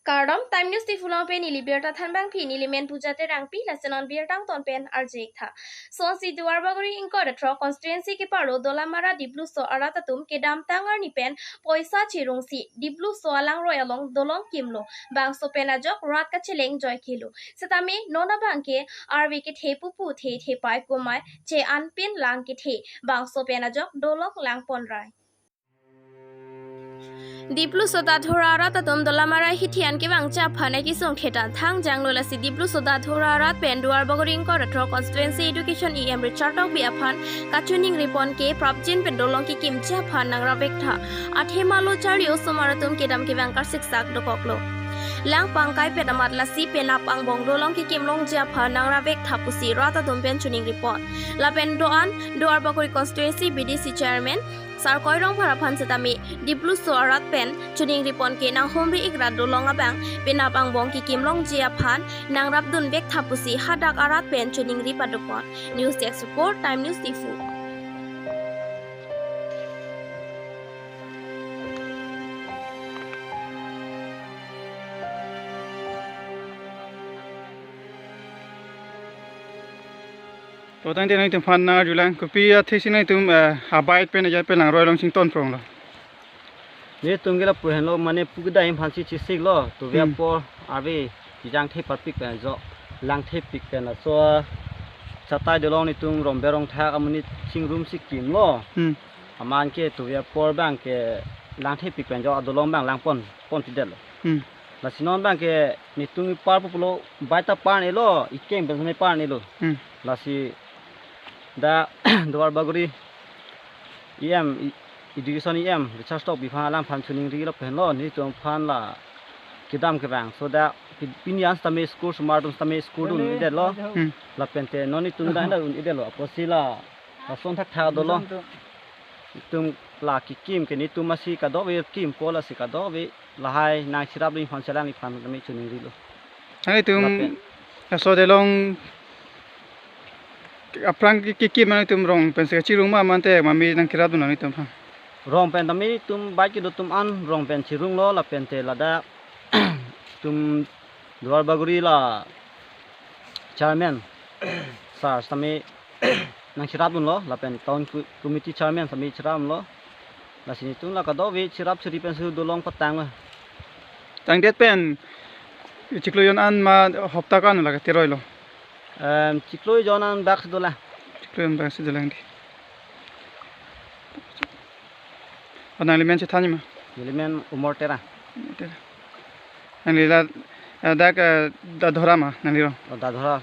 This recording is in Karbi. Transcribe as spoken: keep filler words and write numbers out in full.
Kardom, Time News Diphu along pen neli birta thanbangpi, neli men Puja Terangpi, lasi non birta angton pen arju-ik tha. Sonsi Duarbagori ingkoi ra throk constituency keparlo Dolamara Dipluso arat atum kedamtang arni pen poisa chirungsi Dipluso alangroi along dolong kimlo, bangso pen ajok rat kacheleng joike lo. Setame non abangke arve kethe pupu the the pai kumai che-an pin lang kethe, bangso pen ajok dolong langpon rai. Dipluso ta Dhora arat atum Dolamara hithi an kevangji aphan akesung thetan thangjanglo, lasi Dipluso ta Dhora arat pen Duarbagori ingkoi ra throk constituency education E M Richard Tokbi aphan kachiningri pon ke prapjin pen dolong kekimji aphan nangrap-ik tha. Athema lo charli osomar atum kedam kevang karsiksak dokoklo. Lang pangkai pet amat lasi penap angbong dolong kekim longji aphan nangrap-ik tha pusi rat atum pen chiningri pon. Lapen do-an Duarbagori constituency B D C chairman Sarkoi Rongphar aphan setame Dipluso arat pen chiningri pon ke nanghumri-ik ra dolong abang penap angbong kekim longji aphan nangrapdun-ik tha pusi hadak arat pen chiningri pado pon. News Desk Report, Time News Diphu. To tangte nangtum aphan nangarjulang, kopi athesi nangtum, eh, abait pen ajat pen langroi along chington pronglo? Netum ke lapu henlo, mane pu kedai aphansi chesiklo, tuve Hmm. apor arve kejang thepapik pen ajok, lang thepik pen laso chatai dolong netum Rombe Rongthak amonit chingrumsi kimlo. Hmm. Aman ke tuve apor abangke lang thepik pen ajok adolong abang langpon, pon pidetlo. Hmm. Lasi non abangke netum ipar pulo, baita par-elo, ikeng pen seme par-elo. Hmm. Lasi dak Duarbagori E M, e-, education E M, Richard Tokbi aphan, alangphan chiningrilo pen lo, netum aphan la kedam kevang. So dak pi-, pini an setame school, osomar atum setame school dun-idetlo. Hmm. Lapen te non netum dak dak un-idetlo. Apotsi la, lason thakthak dolong. Netum la kekim ke netum masi kadokave kimpo, lasi kadokave lahai nangcherap ling aphan, chelang ling aphan tame chiningrilo. Nangtum Lapen. laso dolong aphrang ke, kekim nangtum rong pensi kachirung ma, mate mami nangkerapdun nangtum aphan? Rong pen tame netum bait kedo atum an rong pen chirunglo, lapen te ladak netum Duarbagori la chairman sir tame nangcherapdunlo, lapen town co-, committee chairman tame cherapdunlo. Lasi netum la kadokave cherap cheri pensi dolong patanglo. Tangdet pen chiklo jon an ma hopta ko-an la kateroilo? Em, chiklo jon an bak si dolang. Chiklo jon bak si dolang dei. O, nangli men chethan ma? Neli men Umor Terang. Umor Terang. Nangli la, eh, dak, eh, Dadhora ma, nangli rong? O, Dadhora.